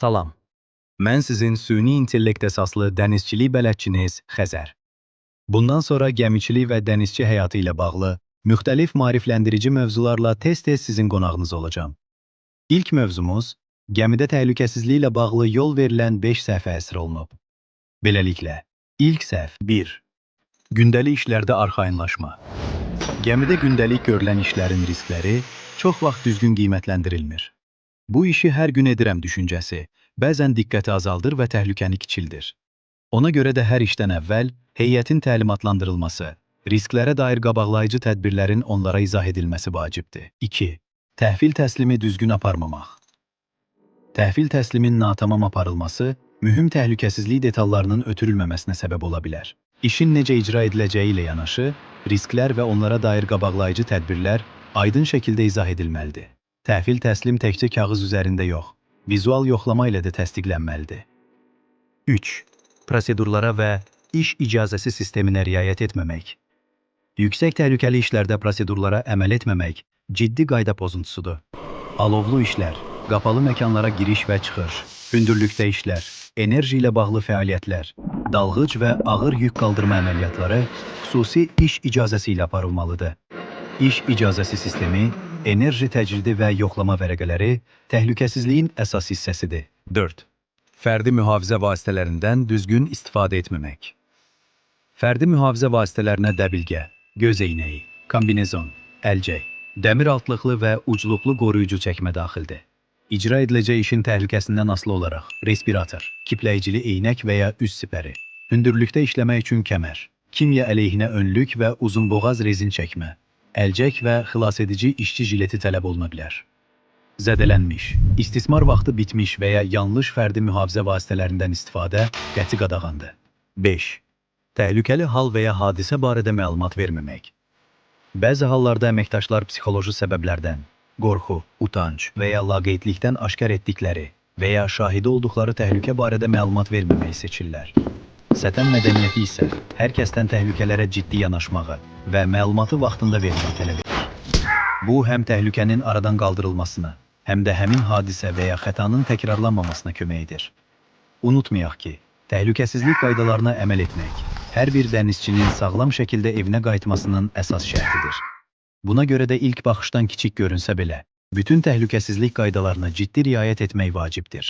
Salam. Mən sizin süni intellekt əsaslı dənizçilik bələdçiniz Xəzər. Bundan sonra gəmiçilik və dənizçi həyatı ilə bağlı müxtəlif maarifləndirici mövzularla tez-tez sizin qonağınız olacağam. İlk mövzumuz gəmidə təhlükəsizliklə bağlı yol verilən 5 səhvə həsr olunub. Beləliklə, ilk səhv 1. Gündəlik işlərdə arxayınlaşma. Gəmidə gündəlik görülən işlərin riskləri çox vaxt düzgün qiymətləndirilmir. Bu işi hər gün edirəm düşüncəsi bəzən diqqəti azaldır və təhlükəni kiçildir. Ona görə də hər işdən əvvəl heyətin təlimatlandırılması, risklərə dair qabaqlayıcı tədbirlərin onlara izah edilməsi vacibdir. 2. Təhvil təslimi düzgün aparmamaq. Təhvil təslimin natamam aparılması mühüm təhlükəsizlik detallarının ötürülməməsinə səbəb ola bilər. İşin necə icra ediləcəyi ilə yanaşı, risklər və onlara dair qabaqlayıcı tədbirlər aydın şəkildə izah edilməlidir. Təhvil təslim təkcə kağız üzərində yox, vizual yoxlama ilə də təsdiqlənməlidir. 3. Prosedurlara və iş icazəsi sisteminə riayət etməmək. Yüksək təhlükəli işlərdə prosedurlara əməl etməmək ciddi qayda pozuntusudur. Alovlu işlər, qapalı məkanlara giriş və çıxış, hündürlükdə işlər, enerji ilə bağlı fəaliyyətlər, dalğıc və ağır yük qaldırma əməliyyatları xüsusi iş icazəsi ilə aparılmalıdır. İş icazəsi sistemi, enerji təcridi və yoxlama vərəqələri təhlükəsizliyin əsas hissəsidir. 4. Fərdi mühafizə vasitələrindən düzgün istifadə etməmək. Fərdi mühafizə vasitələrinə dəbilqə, göz eynəyi, kombinezon, əlcək, dəmir altlıqlı və ucluqlu qoruyucu çəkmə daxildir. İcra ediləcək işin təhlükəsindən asılı olaraq respirator, kipləyicili eynək və ya üz sipəri, hündürlükdə işləmək üçün kəmər, kimya əleyhinə önlük və uzunboğaz rezin çəkmə, əlcək və xilasedici işçi jileti tələb oluna bilər. Zədələnmiş, istismar vaxtı bitmiş və ya yanlış fərdi mühafizə vasitələrindən istifadə qəti qadağandır. 5. Təhlükəli hal və ya hadisə barədə məlumat verməmək. Bəzi hallarda əməkdaşlar psixoloji səbəblərdən, qorxu, utanc və ya laqeydlikdən aşkar etdikləri və ya şahidi olduqları təhlükə barədə məlumat verməməyi seçirlər. Sətəm mədəniyyəti isə hər kəsdən təhlükələrə ciddi yanaşmağı və məlumatı vaxtında verməyi tələb edir. Bu həm təhlükənin aradan qaldırılmasına, həm də həmin hadisə və ya xətanın təkrarlanmamasına kömək edir. Unutmayaq ki, təhlükəsizlik qaydalarına əməl etmək hər bir dənizçinin sağlam şəkildə evinə qayıtmasının əsas şərtidir. Buna görə də ilk baxışdan kiçik görünsə belə, bütün təhlükəsizlik qaydalarına ciddi riayət etmək vacibdir.